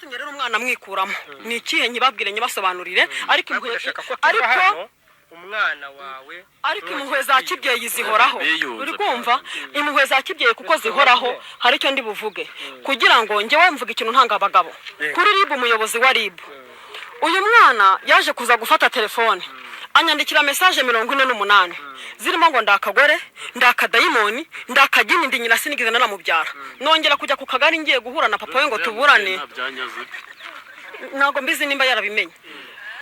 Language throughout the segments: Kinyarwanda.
Icyatumye rero umwana amwikuramo ni ikihe? Nyibabwire, nyibasobanurire, ariko Ariko impuhwe ndashaka ko tuva ariko hano umwana wawe ariko impuhwe za kibyeyi zihoraho. Biyunze. Uri kumva? Impuhwe za kibyeyi kuko zihoraho, hari icyo ndi buvuge kugira ngo njyewe mvuga ikintu ntanga abagabo kuri RIB. Umuyobozi wa RIB, uyu mwana yaje kuza gufata telefone, anyandikira message 48 zirimo ngo ndakagore, ndakadayimoni, ndakagini, ndi nyina, sinigeze nanamubyara. Nongera kujya ku kagari ngiye guhura na papa we ngo tuburane. Ntabwo mbizi nimba yarabimenye.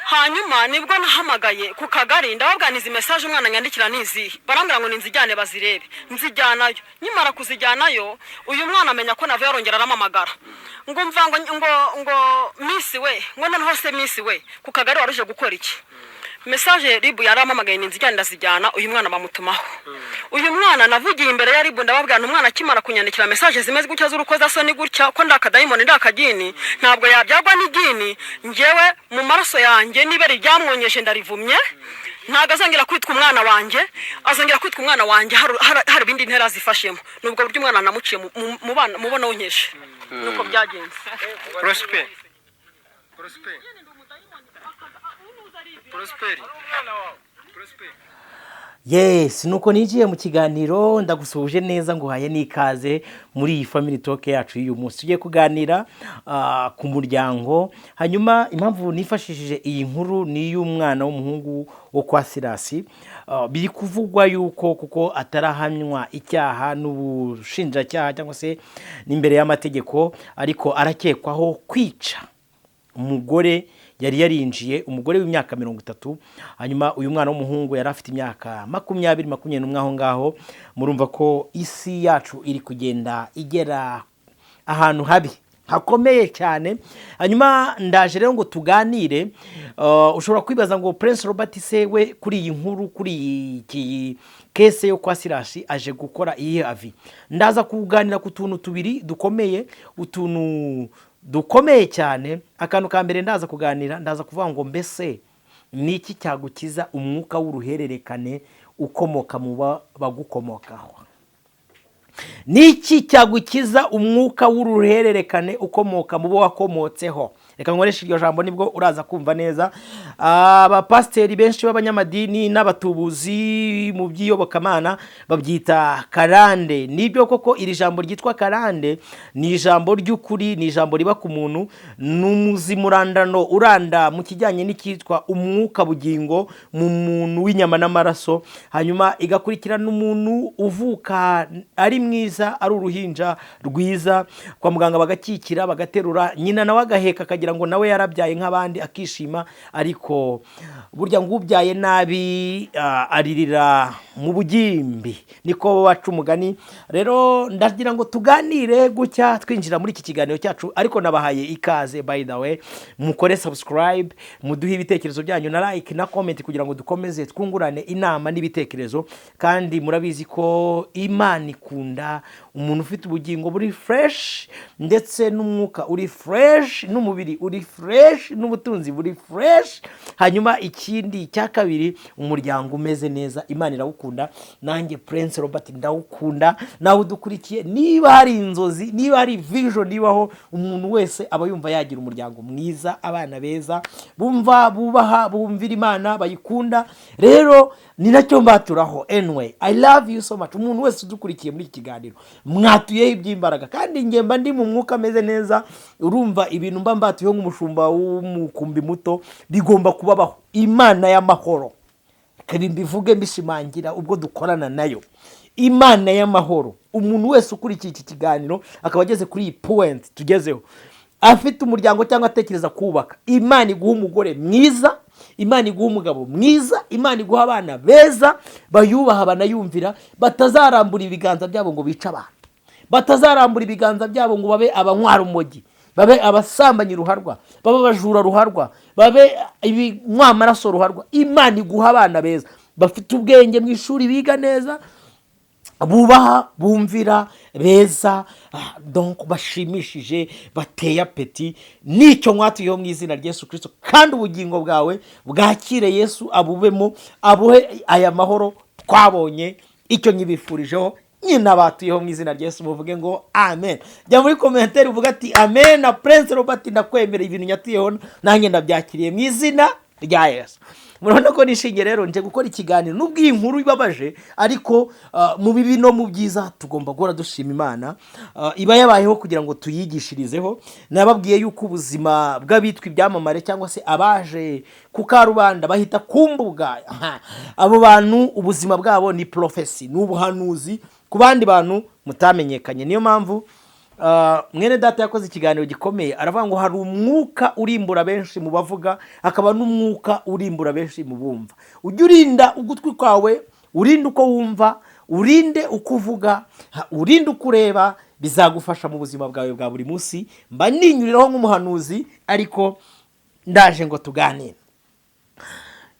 Hanyuma nibwo nahamagaye ku kagari, ndababwira izi message umwana nyandikira ni izihe? Barambwira ngo ninzijyane bazirebe. Nzijyanayo. Nkimara kuzijyanayo, uyu mwana amenya ko navuye, arongera arampamagara ngo mva ngo miss we, ngo noneho se miss we, ku kagari waruje gukora iki? Message RIB yarampamagaye ninzijyane, ndazijyana. Uyu mwana bamutumaho. Uyu mwana navugiye imbere ya RIB, ndababwira nti umwana akimara kunyandikira message zimeze gutya z'urukozasoni gutya, ko ndakadayimoni, ndakagini, ntabwo yabyagwa n'igini. Njyewe mu maraso yanjye n'ibere ryamwonyeje ndarivumye, ntabwo azongera kwitwa umwana wanjye. Azongera kwitwa umwana wanjye hari ibindi ntera zifashemo. Ni ubwo buryo umwana namuciye mu bana mubona wonkeje, nuko byagenze. Prosper, Prosper, Prosper, Prosper. Yes, nuko ninjiye mu kiganiro. Ndagusuhuje neza, nguhaye n'ikaze muri iyi family talk yacu y'uyu munsi. Tugiye kuganira ku muryango. Hanyuma impamvu nifashishije iyi nkuru ni iy'umwana w'umuhungu wo kwa Sirasi. Biri kuvugwa yuko kuko atarahamywa icyaha n'ubushinjacyaha cyangwa se n'imbere y'amategeko, ariko arakekwaho kwica umugore yari yarinjiye, umugore w'imyaka 30. Hanyuma uyu mwana w'umuhungu yari afite imyaka 20, 21 aho ngaho. Murumva ko isi yacu iri kugenda igera ahantu habi hakomeye cyane. Hanyuma ndaje rero ngo tuganire. Ushobora kwibaza ngo Prince Robert se we kuri iyi nkuru, kuri iyi case yo kwa Sirasi, aje gukora iyihe avis? Ndaza kuganira ku tuntu tubiri dukomeye, utuntu dukomeye cyane. Akantu ka mbere ndaza kuganira, ndaza kuvuga ngo mbese ni iki cyagukiza umwuka w'uruhererekane ukomoka mu bagukomokaho? Ni iki cyagukiza umwuka w'uruhererekane ukomoka mu bo wakomotseho? Reka nkoreshe iryo jambo, nibwo uraza kumva neza. Abapasiteri benshi b'abanyamadini n'abatubuzi mu by'iyobokamana babyita karande. Nibyo koko, iri jambo ryitwa karande ni ijambo ry'ukuri, ni ijambo riba ku muntu, ni umuzimurandano uranda mu kijyanye n'icyitwa umwuka bugingo mu muntu w'inyama n'amaraso, hanyuma igakurikirana umuntu uvuka ari mwiza, ari uruhinja rwiza, kwa muganga bagakikira, bagaterura, nyina nawe agaheka, akagira ngo nawe yarabyaye nk'abandi, akishima. Ariko burya ngo ubyaye nabi aririra mu bugimbi, niko baca umugani. Rero ndagira ngo tuganire gutya twinjira muri iki kiganiro cyacu, ariko nabahaye ikaze. By the way, mukore subscribe, muduhe ibitekerezo byanyu na like na comment kugira ngo dukomeze twungurane inama n'ibitekerezo. Kandi murabizi ko Imana ikunda umuntu ufite ubugingo buri fresh, ndetse n'umwuka uri fresh, n'umubiri uri fresh, n'ubutunzi buri fresh. Hanyuma ikindi cya kabiri, umuryango umeze neza, Imana irawukunda. Nanjye Prince Robert ndawukunda. Nawe udukurikiye, niba hari inzozi, niba hari vision ibaho, umuntu wese aba yumva yagira umuryango mwiza, abana beza, bumva, bubaha, bumvira Imana, bayikunda. Rero ni nacyo mbaturaho. Anyway, I love you so much. Umuntu wese udukurikiye muri iki kiganiro, mwatuyeho iby'imbaraga, kandi njye mba ndi mu mwuka ameze neza. Urumva ibintu mba mbatuyeho nk'umushumba w'umukumbi muto bigomba kubabaho. Imana y'amahoro, reka mbivuge mbishimangira ubwo dukorana nayo, Imana y'amahoro, umuntu wese ukurikiye iki kiganiro akaba ageze kuri iyi point tugezeho, afite umuryango cyangwa atekereza kubaka, Imana iguha umugore mwiza, Imana iguha umugabo mwiza, Imana iguha abana beza bayubaha, banayumvira, batazarambura ibiganza byabo ngo bice abantu, batazarambura ibiganza byabo ngo babe abanywara umogi, babe abasambanyi ruharwa, babe abajura ruharwa, babe ibinywamaraso ruharwa. Imana iguha abana beza bafite ubwenge mu ishuri, biga neza, bubaha, bumvira, beza, donc bashimishije, bateye appétit. Nicyo mwatuyeho mu izina rya Yesu Kirisito. Kandi ubugingo bwawe bwakire Yesu, abubemo, abuhe aya mahoro twabonye. Icyo nyibifurijeho. Nyina batuyeho mu izina rya Yesu. Muvuge ngo amen. Jya muri commentaire uvuge ati amen na Prince Robert, ndakwemera, ibintu nyatuyeho nanjye ndabyakiriye mu izina rya Yesu. Murabona ko nishingiye rero nje gukora ikiganiro, nubwo iyi nkuru ibabaje, ariko mu bibi no mu byiza tugomba guhora dushima Imana. Iba yabayeho kugira ngo tuyigishirizeho. Nababwiye yuko ubuzima bw'abitwa ibyamamare cyangwa se abaje ku karubanda bahita ku mbuga, aha, abo bantu ubuzima bwabo ni prophecy, ni ubuhanuzi ku bandi bantu mutamenyekanye. Niyo mpamvu mwene data yakoze ikiganiro gikomeye, aravuga ngo hari umwuka urimbura benshi mu bavuga, hakaba n'umwuka urimbura benshi mu bumva. Ujye urinda ugutwi kwawe, urinde uko wumva, urinde uko uvuga, urinde uko ureba, bizagufasha mu buzima bwawe bwa buri munsi. Mba ninyuriraho nk'umuhanuzi, ariko ndaje ngo tuganire.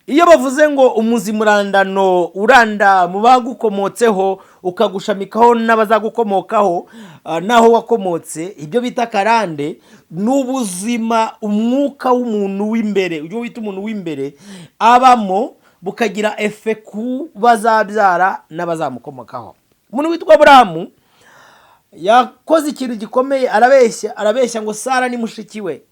Iyo bavuze ngo umuzimurandano uranda mu bagukomotseho, ukagushamikaho n'abazagukomokaho, n'aho wakomotse, ibyo bita karande ni ubuzima umwuka w'umuntu w'imbere, ibyo bita umuntu w'imbere abamo, bukagira effet ku bazabyara n'abazamukomokaho. Umuntu witwa Aburahamu yakoze ikintu gikomeye, arabeshya, arabeshya ngo Sara ni mushiki we.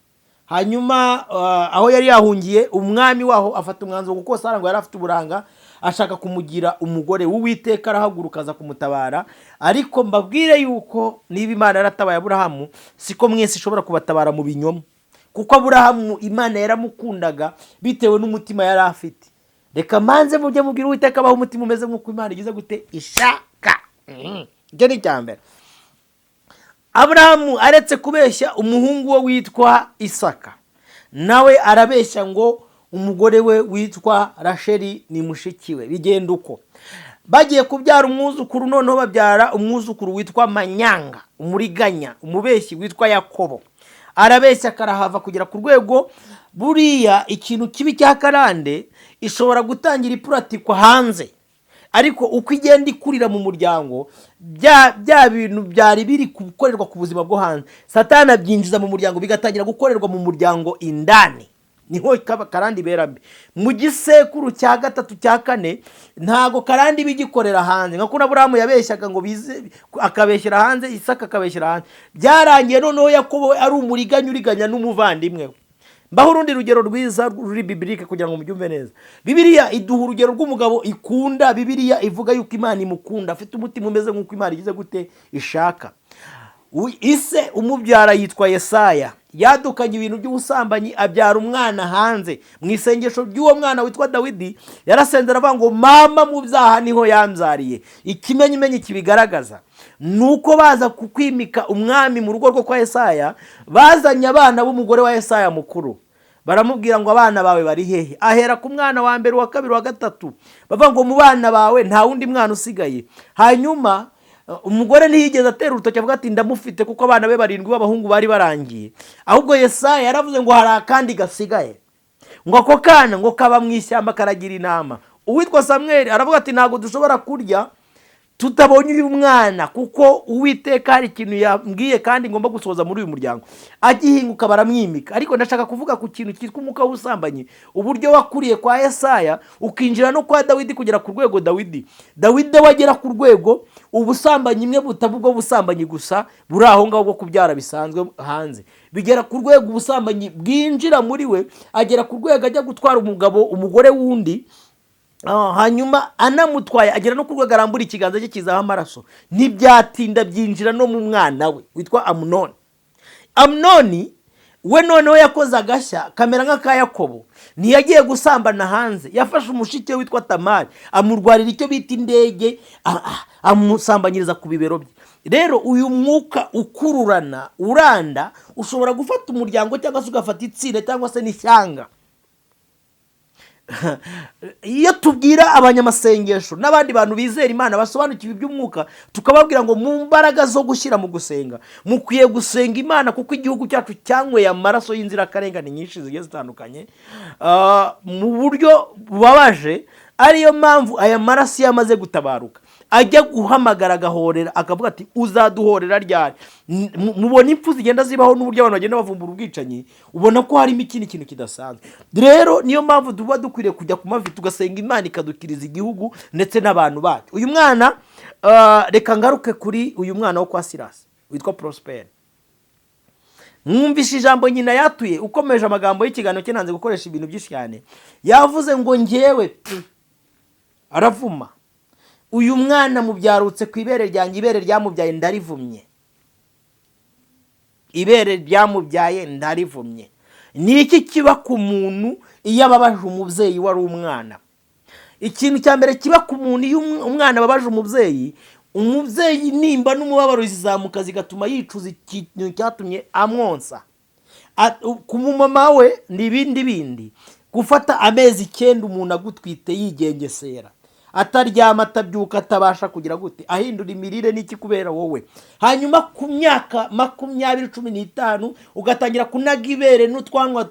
Hanyuma aho yari yahungiye, umwami waho afata umwanzuro, kuko Sara ngo yari afite uburanga, ashaka kumugira umugore. W'Uwiteka arahaguruka aza kumutabara. Ariko mbabwire yuko niba Imana yaratabaye Aburahamu, siko mwese ishobora kubatabara mu binyoma, kuko Aburahamu Imana yaramukundaga bitewe n'umutima yari afite. Reka manze mujye mubwira Uwiteka abaho umutima umeze nk'uko Imana igize gute ishaka. Icyo ni icya mbere. Aburahamu aretse kubeshya, umuhungu we witwa Isaka nawe arabeshya ngo umugore we witwa Rasheli ni mushiki we. Bigenda uko, bagiye kubyara umwuzukuru, noneho babyara umwuzukuru witwa Manyanga, umuriganya, umubeshyi witwa Yakobo. Arabeshya akarahava kugera ku rwego. Buriya ikintu kibi cya karande ishobora gutangira ipuratikwa hanze, ariko uko igenda ikurira mu muryango, bya bintu byari biri gukorerwa ku buzima bwo hanze, Satana abyinjiza mu muryango, bigatangira gukorerwa mu muryango indani. Niho karande ibera mbi. Mu gisekuru cya gatatu, cya kane, ntago karande iba igikorera hanze nka kuno Aburahamu yabeshyaga ngo bize, akabeshyera hanze, Isaka akabeshyera hanze. Byarangiye noneho Yakobo ari umuriganya, uriganya n'umuvandimwe we. Mbaho urundi rugero rwiza ruri biblique kugira ngo mubyumve neza. Bibiliya iduha urugero rw'umugabo ikunda. Bibiliya ivuga yuko Imana imukunda, afite umutima umeze nk'uko Imana igize gute ishaka. Ise umubyara yitwa Yesaya. Yadukanye ibintu by'ubusambanyi, abyara umwana hanze. Mu isengesho ry'uwo mwana witwa Dawidi yarasenze, aravuga ngo mama mu byaha niho yambyariye. Ikimenyimenyi kibigaragaza ni uko baza kukwimika umwami mu rugo rwo kwa Yesaya, bazanye abana b'umugore wa Yesaya mukuru, baramubwira ngo abana bawe bari hehe? Ahera ku mwana wa mbere, uwa kabiri, uwa gatatu, bavuga ngo mu bana bawe nta wundi mwana usigaye. Hanyuma umugore ntiyigeze atera urutoki avuga ati ndamufite, kuko abana be barindwi b'abahungu bari barangiye. Ahubwo Yesaya yaravuze ngo hari akandi gasigaye, ngo ako kana ngo kaba mu ishyamba karagira inama. Uwitwa Samweli aravuga ati ntabwo dushobora kurya tutabonye uyu mwana, kuko Uwiteka hari ikintu yambwiye kandi ngomba gusohoza muri uyu muryango. Agihinguka baramwimika. Ariko ndashaka kuvuga ku kintu cyitwa umwuka w'ubusambanyi, uburyo wakuriye kwa Yesaya ukinjira no kwa Dawidi, kugera ku rwego Dawidi wagera ku rwego ubusambanyi imwe butaba ubwo busambanyi gusa buri aho ngaho bwo kubyara bisanzwe hanze, bigera ku rwego ubusambanyi bwinjira muri we, agera ku rwego ajya gutwara umugabo umugore w'undi. Hanyuma anamutwaye agera no ku rwego arambura ikiganza cye kizaho amaraso. Ntibyatinda byinjira no mu mwana we witwa Amunoni. Amunoni we noneho yakoze agashya kamera nk'aka Yakobo. Ntiyagiye gusambana hanze, yafashe umushike witwa Tamari, amurwarira icyo bita indege, amusambanyiriza ku bibero bye. Rero uyu mwuka ukururana uranda, ushobora gufata umuryango cyangwa se ugafata itsinda cyangwa se n'ishyanga. Iyo tubwira abanyamasengesho n'abandi bantu bizera Imana basobanukiwe iby'umwuka, tukababwira ngo mu mbaraga zo gushyira mu gusenga, mukwiye gusenga Imana, kuko igihugu cyacu cyanyweye amaraso y'inzirakarengane nyinshi zigiye zitandukanye mu buryo bubabaje. Ariyo mpamvu aya maraso iyo amaze gutabaruka Ajya guhamagara agahorera, akavuga ati: "Uzaduhorera ryari?" Mubona impfu zigenda zibaho n'uburyo abantu bagenda bavumbura ubwicanyi, ubona ko harimo ikindi kintu kidasanzwe. Rero niyo mpamvu tuba dukwiriye kujya ku mavi, tugasenga Imana ikadukiriza igihugu ndetse n'abantu bacu. Uyu mwana, reka ngaruke kuri uyu mwana wo kwa Sirasi witwa Prosperi. Mwumvishe ijambo nyina yatuye. Ukomeje amagambo y'ikiganiro cye, nanze gukoresha ibintu byinshi cyane, yavuze ngo: "Ngewe aravuma uyu mwana mubyarutse ku ibere ryanjye, ibere ryamubyaye ndarivumye, ibere ryamubyaye ndarivumye." Ni iki kiba ku muntu iyo ababaje umubyeyi wari umwana? Ikintu cya mbere kiba ku muntu iyo umwana ababaje umubyeyi, umubyeyi nimba n'umubabaro zizamuka zigatuma yicuza ikintu cyatumye amwonsa. Ku mumama we ni ibindi bindi. Gufata amezi 9 umuntu agutwite, yigengesera, ataryama, atabyuka, atabasha kugira gute, ahindura imirire n'iki kubera wowe, hanyuma ku myaka 20, 15 ugatangira kunaga ibere n'utwanwa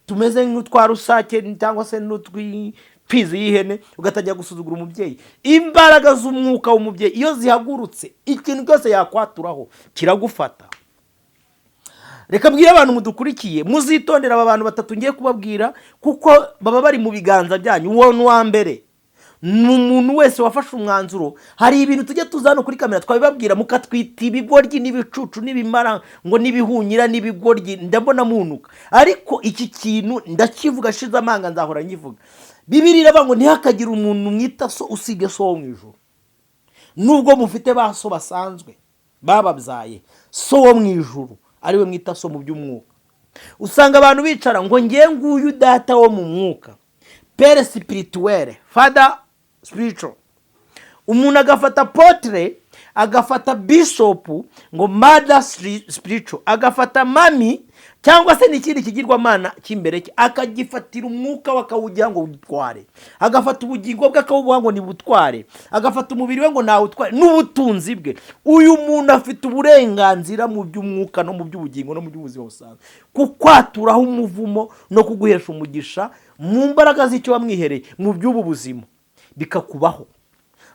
tumeze nk'utwa rusake cyangwa se n'utw'imfizi y'ihene, ugatangira gusuzugura umubyeyi. Imbaraga z'umwuka w'umubyeyi iyo zihagurutse, ikintu cyose yakwaturaho kiragufata. Reka mbwire abantu mudukurikiye, muzitondera aba bantu batatu ngiye kubabwira, kuko baba bari mu biganza byanyu. Uwo ni uwa mbere, ni umuntu wese wafashe umwanzuro. Hari ibintu tujya tuza hano kuri kamera twabibabwira, mukatwita ibigoryi n'ibicucu n'ibimara ngo n'ibihunyira n'ibigoryi. Ndabona munuka, ariko iki kintu ndakivuga ashize amanga, nzahora nkivuga. Bibiri iravuga ngo ntihakagire umuntu mwita so usibye so wo mu ijuru. Nubwo mufite ba so basanzwe bababyaye, so wo mu ijuru ariwe mwita so mu by'umwuka. Usanga abantu bicara ngo: "Ngiye nguyu data wo mu mwuka, père spirituel, father spiritual." Umuntu agafata apôtre, agafata bishopu ngo mother spiritual, agafata mami cyangwa se n'ikindi kigirwamana cy'imbere cye, akagifatira umwuka we akawugira ngo witware, agafata ubugingo bwe akawubuha ngo nibutware, agafata umubiri we ngo nawutware n'ubutunzi bwe. Uyu muntu afite uburenganzira mu by'umwuka no mu by'ubugingo no mu by'ubuzima busanzwe kukwaturaho umuvumo no kuguhesha umugisha mu mbaraga z'icyo wamwihereye mu by'ubu buzima, bikakubaho.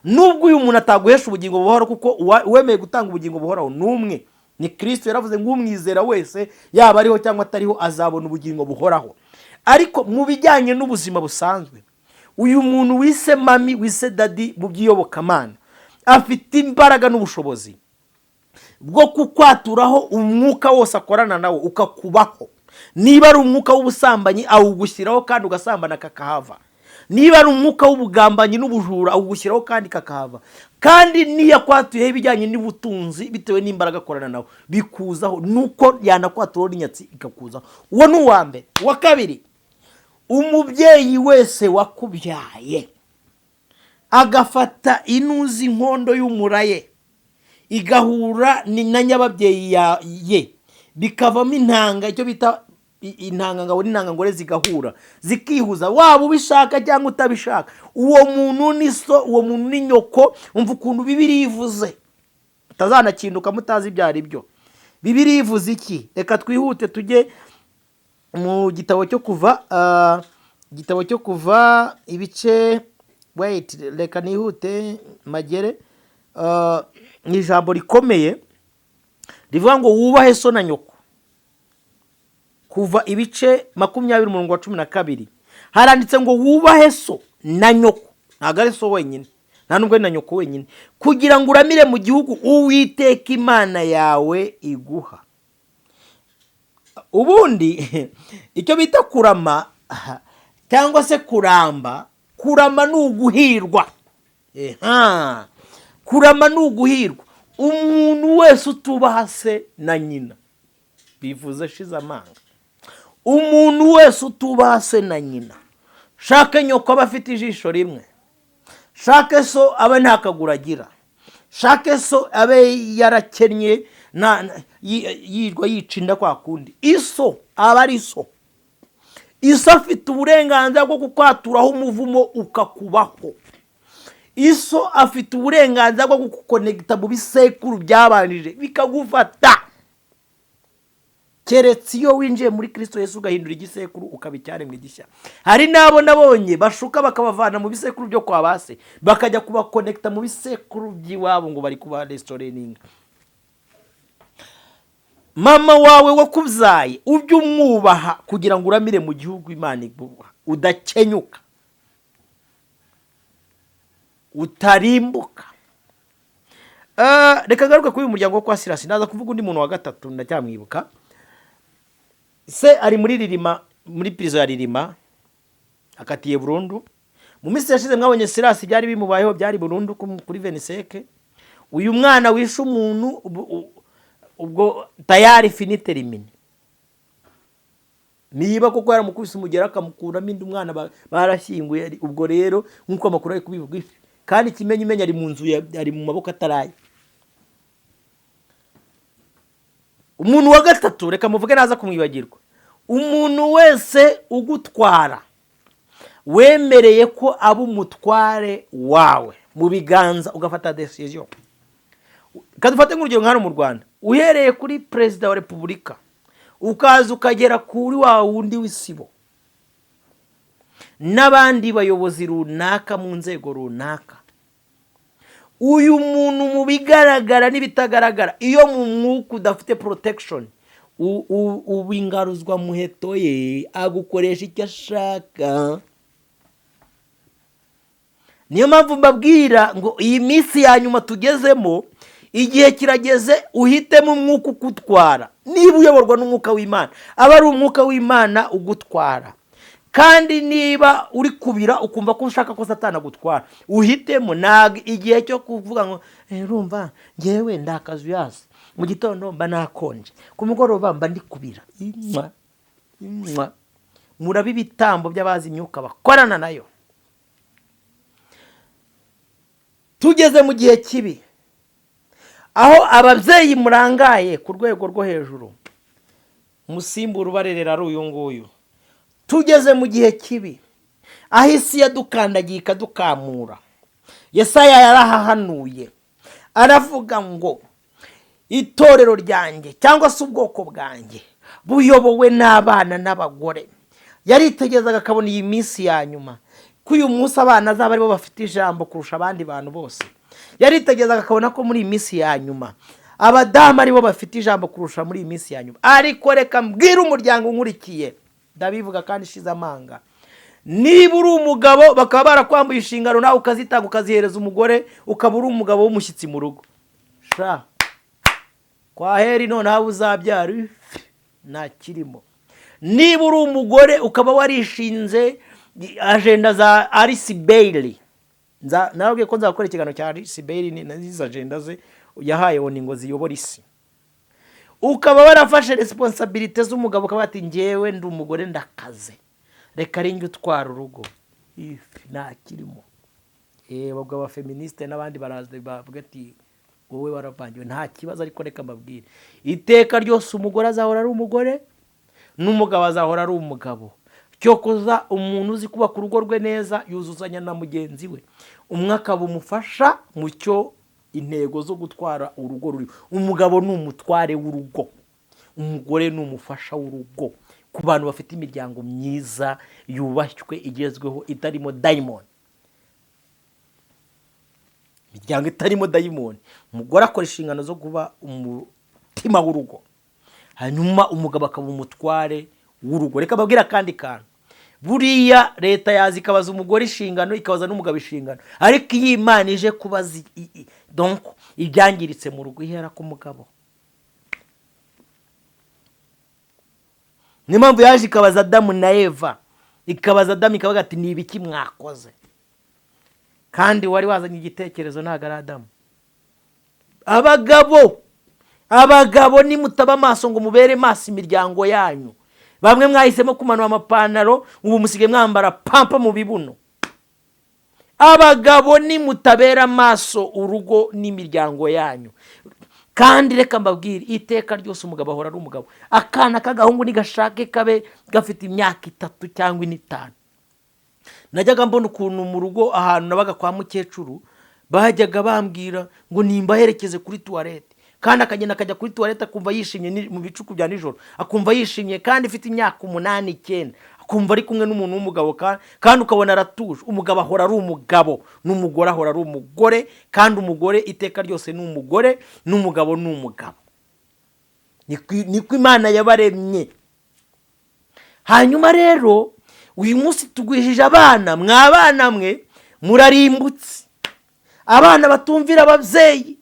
Nubwo uyu muntu ataguhesha ubugingo buhoraho, kuko uwemeye gutanga ubugingo buhoraho ni umwe, ni Kirisito. Yaravuze ngo umwizera wese, yaba ariho cyangwa atariho, azabona ubugingo buhoraho. Ariko mu bijyanye n'ubuzima busanzwe, uyu muntu wise mami, wise daddy mu by'iyobokamana, afite imbaraga n'ubushobozi bwo kukwaturaho umwuka wose akorana nawo ukakubaho. Niba ari umwuka w'ubusambanyi, awugushyiraho kandi ugasambana kakahava. Niba ari umwuka w'ubugambanyi n'ubujura, awugushyiraho kandi kakahava. Kandi niyo akwatuyeho ibijyanye n'ubutunzi, bitewe n'imbaraga akorana nawe, bikuzaho, nuko yanakwaturaho n'inyatsi ikakuzaho. Uwo ni uwa mbere. Uwa kabiri, umubyeyi wese wakubyaye agafata inuzi, inkondo y'umuraye igahura na nyababyeyi ye, bikavamo intanga, icyo bita intangangabo n'intangangore zigahura, zikihuza, waba ubishaka cyangwa utabishaka, uwo muntu ni so, uwo muntu ni nyoko. Umva ukuntu Bibiri ivuze, mutazanakinduka mutazi ibyo ari byo. Bibiri ivuze iki? Reka twihute tujye mu gitabo cyo Kuva, igitabo cyo Kuva ibice, wait, reka nihute magere. Ni ijambo rikomeye rivuga ngo wubahe so na nyoko. Kuva ibice 20, umurongo wa 12, haranditse ngo wubahe so na nyoko. Ntabwo ari so wenyine, nta nubwo ari na nyoko wenyine, kugira ngo uramire mu gihugu Uwiteka Imana yawe iguha. Ubundi icyo bita kurama cyangwa se kuramba, kurama ni uguhirwa. Eha. Kurama ni uguhirwa. Umuntu wese utubaha se na nyina, bivuze ashize amanga, umuntu wese utubaha se na nyina, shake nyoko aba afite ijisho rimwe, shake so abe nta kaguru agira, shake so abe yarakennye, yirwa yica inda kwa kundi, iso aba ari so. Iso afite uburenganzira bwo kukwaturaho umuvumo ukakubaho. Iso afite uburenganzira bwo kugukonegita mu bisekuru byabanjije bikagufata. Keretse iyo winjiye muri Kirisito Yesu, ugahindura igisekuru, ukaba icyaremwe gishya. Hari n'abo nabonye bashuka bakabavana mu bisekuru byo kwa base, bakajya kubakonekita mu bisekuru by'iwabo ngo bari kuba restoringa. Mama wawe wakubyaye ujye umwubaha kugira ngo uramire mu gihugu Imana iguha, udakenyuka, utarimbuka. Reka ngaruke kuri uyu muryango wo kwa Sirasi. Ndaza kuvuga undi muntu wa gatatu, ndacyamwibuka. Se ari muri Ririma, muri prison ya Ririma, akatiye burundu. Mu minsi yashize mwabonye Sirasi byari bimubayeho, byari burundu kuri veniseke. Uyu mwana wishe umuntu, ubwo tayari fini terminé. Niba koko yaramukubise umugera akamukuramo indi, umwana barashyinguye. Ubwo rero nk'uko amakuru ari kubivuga, ifi kandi ikimenyimenyi ari mu nzu, ari mu maboko ataraye. Umuntu wa gatatu, reka muvuge naza kumwibagirwa. Umuntu wese ugutwara, wemereye ko aba umutware wawe mu biganza, ugafata décision. Dufate nk'urugero nka hano mu Rwanda, uhereye kuri Perezida wa Repubulika, ukaza ukagera kuri wa wundi w'isibo n'abandi bayobozi runaka mu nzego runaka, uyu muntu mu bigaragara n'ibitagaragara, iyo mu mwuka udafite protection, uba ingaruzwa muheto ye, agukoresha icyo ashaka. Niyo mpamvu mbabwira ngo iyi minsi ya nyuma tugezemo, igihe kirageze uhitemo umwuka ugutwara. Niba uyoborwa n'umwuka w'Imana, aba ari umwuka w'Imana ugutwara. Kandi niba uri kubira ukumva ko ushaka ko Satani agutwara, uhitemo. Ntabwo igihe cyo kuvuga ngo "urumva ngewe ndakazuyazi, mu gitondo mba nakonje, ku mugoroba mba ndi kubira." Imwa imwa, murabe ibitambo by'abazi imyuka bakorana nayo. Tugeze mu gihe kibi aho ababyeyi murangaye ku rwego rwo hejuru, umusimbura ubarerera ari uyu nguyu. Tugeze mu gihe kibi aho isi yadukandagiye ikadukamura. Yesaya yarahahanuye, aravuga ngo itorero ryanjye cyangwa se ubwoko bwanjye buyobowe n'abana n'abagore. Yaritegerezaga akabona iyi minsi ya nyuma, ko uyu munsi abana azaba aribo bafite ijambo kurusha abandi bantu bose. Yaritegerezaga akabona ko muri iyi minsi ya nyuma abadamu aribo bafite ijambo kurusha muri iyi minsi ya nyuma. Ariko reka mbwire umuryango unkurikiye, ndabivuga kandi ishize amanga: niba uri umugabo bakaba barakwambuye inshingano, nawe ukazitanga ukazihereza umugore, ukaba uri umugabo w'umushyitsi mu rugo, sha kwa heri, noneho uzabyara ntakirimo. Niba uri umugore ukaba warishinze agenda za Alice Bailey, nababwiye ko nzakora ikiganiro cya Alice Bailey n'izo agenda ze yahaye ONU ngo ziyobore isi, ukaba warafashe responsabilité z'umugabo, ukaba ati ngewe ndi umugore ndakaze, reka ari njye utwara urugo, ifi ntakirimo. Ubwo abaféministes n'abandi baraza bavuga ati wowe waravangiwe, nta kibazo. Ariko reka mbabwire, iteka ryose umugore azahora ari umugore n'umugabo azahora ari umugabo. Cyokoza umuntu uzi kubaka urugo rwe neza yuzuzanya na mugenzi we, umwe akaba umufasha mu cyo intego zo gutwara urugo ruri. Umugabo ni umutware w'urugo, umugore ni umufasha w'urugo. Ku bantu bafite imiryango myiza yubashywe, igezweho, itarimo dayimoni, imiryango itarimo dayimoni, umugore akora inshingano zo kuba umutima w'urugo, hanyuma umugabo akaba umutware w'urugo. Reka mbabwire akandi kantu: buriya leta yaza ikabaza umugore inshingano, ikabaza n'umugabo inshingano, ariko iyo Imana ije kubaza donc ibyangiritse mu rugo, ihera ku mugabo. Niyo mpamvu yaje ikabaza Adamu na Eva, ikabaza Adamu, ikavuga ati ni ibiki mwakoze? Kandi wari wazanye igitekerezo ntabwo ari Adamu. Abagabo, abagabo, nimutaba amaso ngo mubere maso imiryango yanyu. Bamwe mwahisemo kumanura amapantaro, ubu musigaye mwambara pampa mu bibuno. Abagabo, nimutabera amaso urugo n'imiryango yanyu. Kandi reka mbabwire, iteka ryose umugabo ahora ari umugabo. Akana k'agahungu nigashake kabe gafite imyaka 3 cyangwa 4, 5. Najyaga mbona ukuntu mu rugo ahantu nabaga kwa mukecuru, bajyaga bambwira ngo nimbaherekeze kuri toilette. Kandi akagenda akajya kuri toilette akumva yishimye mu bicuku bya nijoro, akumva yishimye kandi ifite imyaka 8, 9, akumva ari kumwe n'umuntu w'umugabo, kandi ukabona aratuje. Umugabo ahora ari umugabo, n'umugore ahora ari umugore, kandi umugore iteka ryose ni umugore, n'umugabo ni umugabo. Niko Imana yabaremye. Hanyuma rero uyu munsi tugwijije abana, mwa bana mwe murarimbutse, abana batumvira ababyeyi.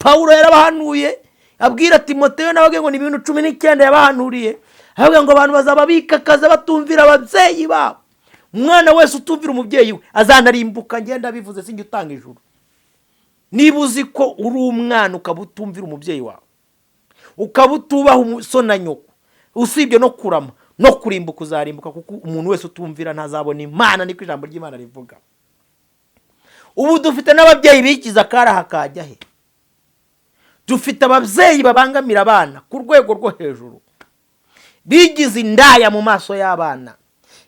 Pawulo yarabahanuye abwira Timoteyo, n'ababwiye ngo ni ibintu 19 yabahanuriye, aravuga ngo abantu bazaba bikakaza batumvira ababyeyi babo. Umwana wese utumvira umubyeyi we azanarimbuka. Ngenda bivuze, sinjye utanga ijuru. Niba uzi ko uri umwana ukaba utumvira umubyeyi wawe, ukaba utubaha so na nyoko, usibye no kurama no kurimbuka uzarimbuka, kuko umuntu wese utumvira ntazabona Imana, niko ijambo ry'Imana rivuga. Ubu dufite n'ababyeyi bikiza akaraha kajya he. Dufite ababyeyi babangamira abana ku rwego rwo hejuru, bigize indaya mu maso y'abana,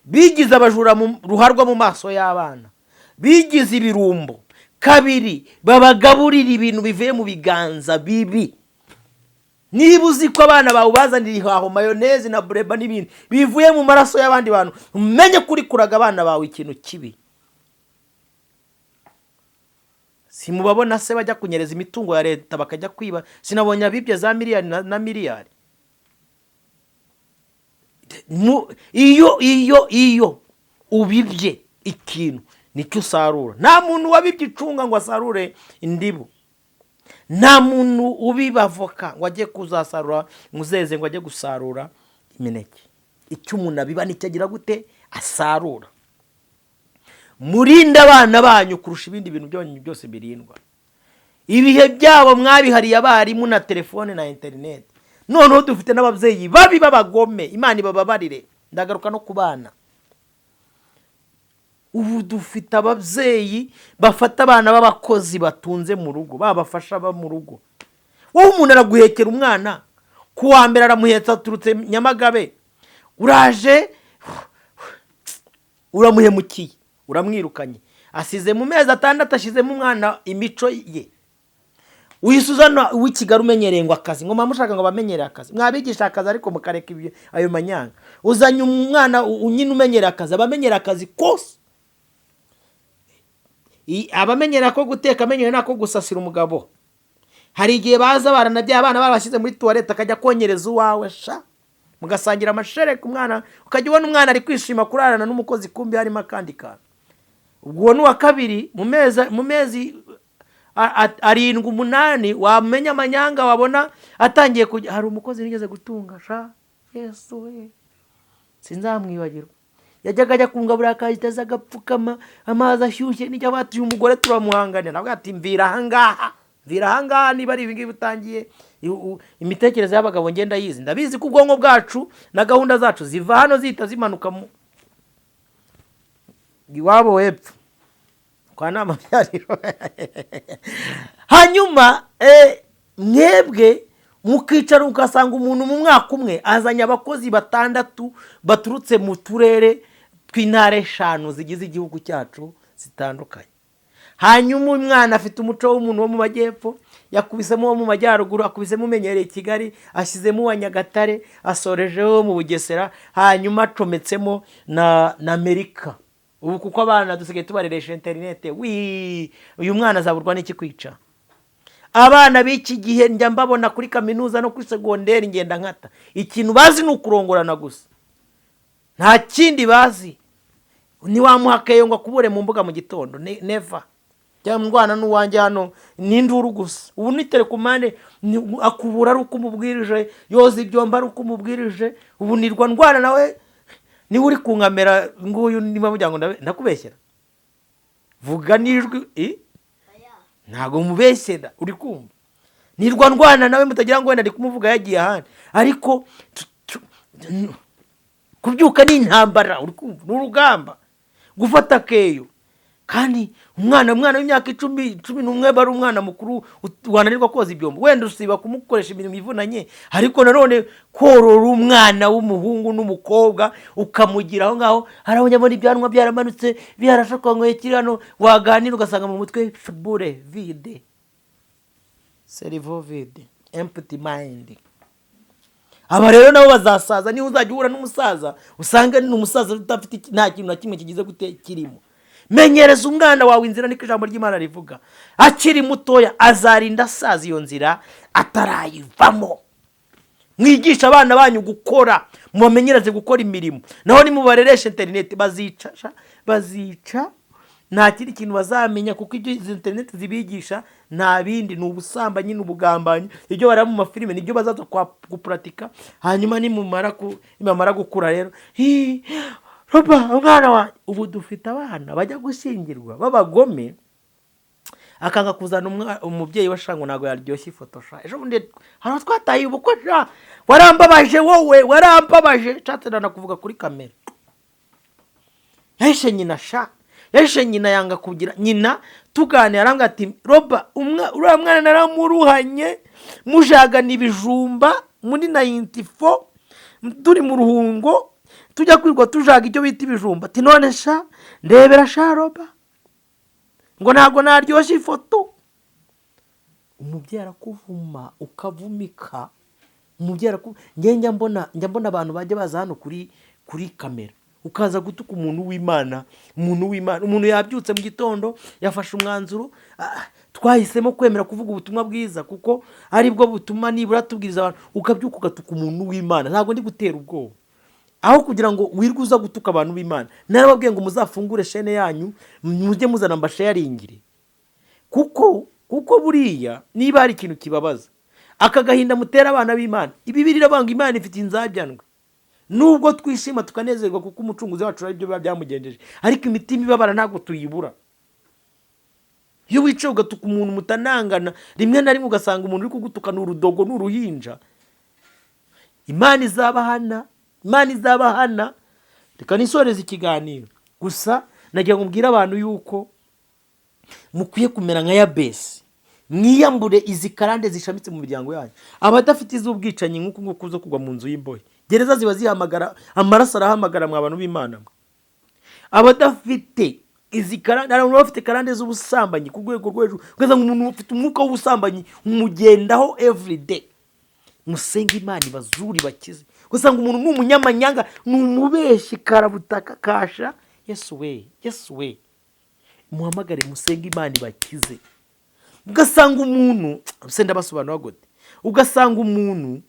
bigize abajura ruharwa mu maso y'abana, bigize ibirumbo. Kabiri, babagaburira ibintu bivuye mu biganza bibi. Niba uzi ko abana bawe ubazanira ihaho, mayonnaise na bureba n'ibindi bivuye mu maraso y'abandi bantu, umenye ko uri kuraga abana bawe ikintu kibi. Si mubabona se bajya kunyereza imitungo ya leta, bakajya kwiba? Sinabonye abibye za miliyari na miliyari. Iyo ubibye ikintu nicyo usarura. Nta muntu wabibye icunga ngo asarure indibu, nta muntu ubiba avoka ngo ajye kuzasarura muzeze, ngo ajye gusarura imineke. Icyo umuntu abiba nicyo agira gute? Asarura. Murinde abana banyu kurusha ibindi bintu byanyu byose birindwa. Ibihe byabo mwabihariye abarimu na telefone na interineti. Noneho dufite n'ababyeyi babi b'abagome, Imana ibababarire. Ndagaruka no ku bana. Ubu dufite ababyeyi bafata abana b'abakozi batunze mu rugo, babafasha ba mu rugo. Wowe umuntu araguhekera umwana ku wa mbere, aramuhetsa aturutse Nyamagabe, uraje uramuhemukiye, uramwirukanye, asize mu mezi 6 ashyizemo umwana imico ye. Uhise uzana uw'i Kigali umenyereye ngo akazi, ngo muba mushaka ngo bamenyereye akazi, mwabigisha akazi ariko mukareka ibyo ayo manyanga. Uzanye umwana nyine umenyereye akazi, abamenyereye akazi kose, abamenyera ko guteka, amenyera nako gusasira umugabo. Hari igihe baza baranabyaye, abana babashyize muri toilette, akajya konyereza uwawe sha, mugasangira amashereka. Umwana ukajya ubona umwana ari kwishima kurarana n'umukozi, kumbi harimo akandi kantu. Ubwo uwo ni uwa kabiri. Mu mezi 7, 8, wamenya amanyanga, wabona atangiye kujya. Hari umukozi nigeze gutunga sha, Yesu we, sinzamwibagirwa. Yajyaga ajya kungaburira akahita aza agapfukama, amazi ashyushye nijya batuye umugore turamuhanganira. Nawe ati: "Mvira ahangaha, mvira ahangaha, niba ari ibingibi utangiye." Imitekerereze y'abagabo ngenda yizi, ndabizi ko ubwonko bwacu na gahunda zacu ziva hano zihita zimanuka mu iwabo wepfo kwa nama byariro. Hanyuma mwebwe mukicara ugasanga umuntu mu mwaka umwe azanye abakozi batandatu baturutse mu turere tw'intara 5 zigize igihugu cyacu zitandukanye. Hanyuma umwana afite umuco w'umuntu wo mu majyepfo, yakubisemo uwo mu majyaruguru, akubisemo umenyereye Kigali, ashyizemo uwa Nyagatare, asorejeho mu Bugesera, hanyuma acometsemo na Amerika. Ubu kuko abana dusigaye tubareresha interinete, wii, uyu mwana azaburwa n'iki kwica? Abana b'iki gihe njya mbabona kuri kaminuza no kuri segonderi, ngenda nkata, ikintu bazi ni ukurongorana gusa, nta kindi bazi. Ntiwamuha akeyo ngo akubure mu mbuga mu gitondo, never. Cyangwa ndwana n'uwanjye hano ni induru gusa. Ubu ni telekomande, akubura ari uko umubwirije, yoza ibyombo ari uko umubwirije. Ubu nirwa ndwana nawe, niba uri kunkamera nguyu, niba mugira ngo ndakubeshyera, vuga n'ijwi. Ntabwo mubeshyera, uri kumva nirwa ndwana nawe, mutagira ngo wenda ndi kumuvuga yagiye ahandi. Ariko kubyuka ni intambara, uri kumva ni urugamba gufata akeyo. Kandi umwana w'imyaka 10, 11 aba ari umwana mukuru, wananirwa koza ibyombo, wenda usiba kumukoresha imirimo ivunanye. Ariko nanone korora umwana w'umuhungu n'umukobwa ukamugira aho ngaho, hari aho nyabona ibyanwa byaramanutse, byarashokanywe kiri hano, waganira ugasanga mu mutwe bure vide, cerveau vide. Empty mind. Aba rero nabo bazasaza. Niba uzajya uhura n'umusaza, usanga ni umusaza udafite nta kintu na kimwe kigize gute kirimo. Menyereza umwana wawe inzira, niko ijambo ry'Imana rivuga. Akiri mutoya, azarinda asaza iyo nzira atarayivamo. Mwigisha abana banyu gukora, mubamenyereze gukora imirimo. Naho nimubareresha interineti, bazica sha, bazica, nta kindi kintu bazamenya, kuko ibyo izi interineti zibigisha nta bindi, ni ubusambanyi, ni ubugambanyi. Ibyo bareba mu mafilime nibyo bazaza gupuratika. Hanyuma nimamara gukura rero, "Hi, roba umwana wanjye." Ubu dufite abana bajya gushyingirwa b'abagome, akanga kuzana umubyeyi we sha, ngo ntabwo yaryoshye ifoto sha. Ejo bundi hari aho twataye ubukwe sha. Warambabaje wowe, warambabaje. Nshatse kuvuga kuri kamera. Yahishe nyina sha, yahishe nyina, yanga kugira nyina. Tuganira arambwira ati: "Roba, uriya mwana naramuruhanye, mujagana ibijumba muri 94, turi mu ruhungo, tujya kwirirwa tujaga icyo bita ibijumba." Ati: "None sha, ndebera sha roba, ngo ntabwo naryoshye ifoto." Umubyeyi arakuvuma ukavumika. Umubyeyi arakuvuma. Njye njya mbona abantu bajya baza hano kuri kamera, ukaza gutuka umuntu w'Imana, umuntu w'Imana. Umuntu yabyutse mu gitondo, yafashe umwanzuro, twahisemo kwemera kuvuga ubutumwa bwiza kuko aribwo butuma nibura tubwiriza abantu. Ukabyuka ugatuka umuntu w'Imana. Ntabwo ndi gutera ubwoba. Aho kugira ngo wirwe uza gutuka abantu b'Imana, narababwiye ngo muzafungure shene yanyu, mujye muzana mbasharingire, kuko buriya niba hari ikintu kibabaza, aka gahinda mutera abana b'Imana. Ibi biravuga ngo Imana ifite inzabyanwe. Nubwo twishima tukanezerwa kuko Umucunguzi wacu ari byo biba byamugenjeje, ariko imitima ibabara ntabwo tuyibura. Iyo wicaye ugatuka umuntu mutanangana, rimwe na rimwe ugasanga umuntu uri kugutuka ni urudogo, ni uruhinja. Imana izabahana, Imana izabahana. Reka nisoreze ikiganiro gusa, nagira ngo mbwire abantu yuko mukwiye kumera nka Yabesi, mwiyambure izi karande zishamitse mu miryango yanyu. Abadafite iz'ubwicanyi nk'uku nguku zo kugwa mu nzu y'imbohe, gereza ziba zihamagara, amaraso arahamagara mwa bantu b'Imana mwe. Abadafite izi karande, hari abantu bafite karande z'ubusambanyi ku rwego rwo hejuru, ugasanga umuntu ufite umwuka w'ubusambanyi umugendaho everyday. Musenge Imana ibazure, ibakize. Ugasanga umuntu ni umunyamanyanga, ni umubeshyi karabutaka kasha. Yesu we, Yesu we! Muhamagare, musenge Imana ibakize. Ugasanga umuntu se, ndabasobanura gute? Ugasanga umuntu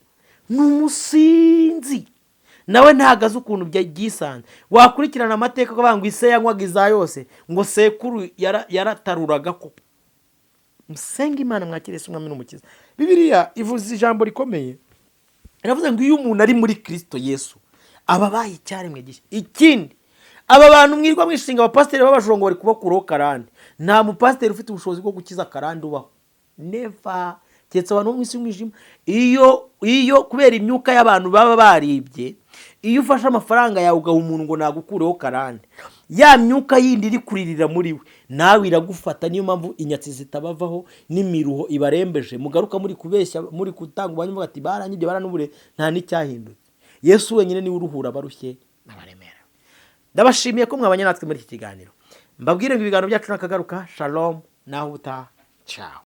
ni umusinzi, nawe ntabwo azi ukuntu byisanze. Wakurikirana amateka ukavuga ngo ise yanywaga iza yose, ngo sekuru yarataruraga koko. Musenge Imana, mwakire Yesu Umwami n'Umukiza. Bibiliya ivuze ijambo rikomeye, iravuze ngo iyo umuntu ari muri Kirisito Yesu, aba abaye icyaremwe gishya. Ikindi, aba bantu mwirwa mwishinga abapasiteri b'abajura ngo bari kubakuraho karande, nta mupasiteri ufite ubushobozi bwo gukiza karande ubaho, never, keretse abantu bo mu isi y'umwijima. Iyo kubera imyuka y'abantu baba baribye, iyo ufashe amafaranga yawe ugaha umuntu ngo nagukureho karande, ya myuka yindi iri kuririra muri we nawe iragufata. Niyo mpamvu inyatsi zitabavaho n'imiruho ibarembeje, mugaruka muri kubeshya, muri gutanga ubuhamya, muvuga ati baranyibye, baranubure, nta n'icyahindutse. Yesu wenyine niwe uruhura abarushye n'abaremera. Ndabashimiye ko mwabanye natwe muri iki kiganiro. Mbabwire ngo ibiganiro byacu nakagaruka. Shalom, naho ubutaha, ciao.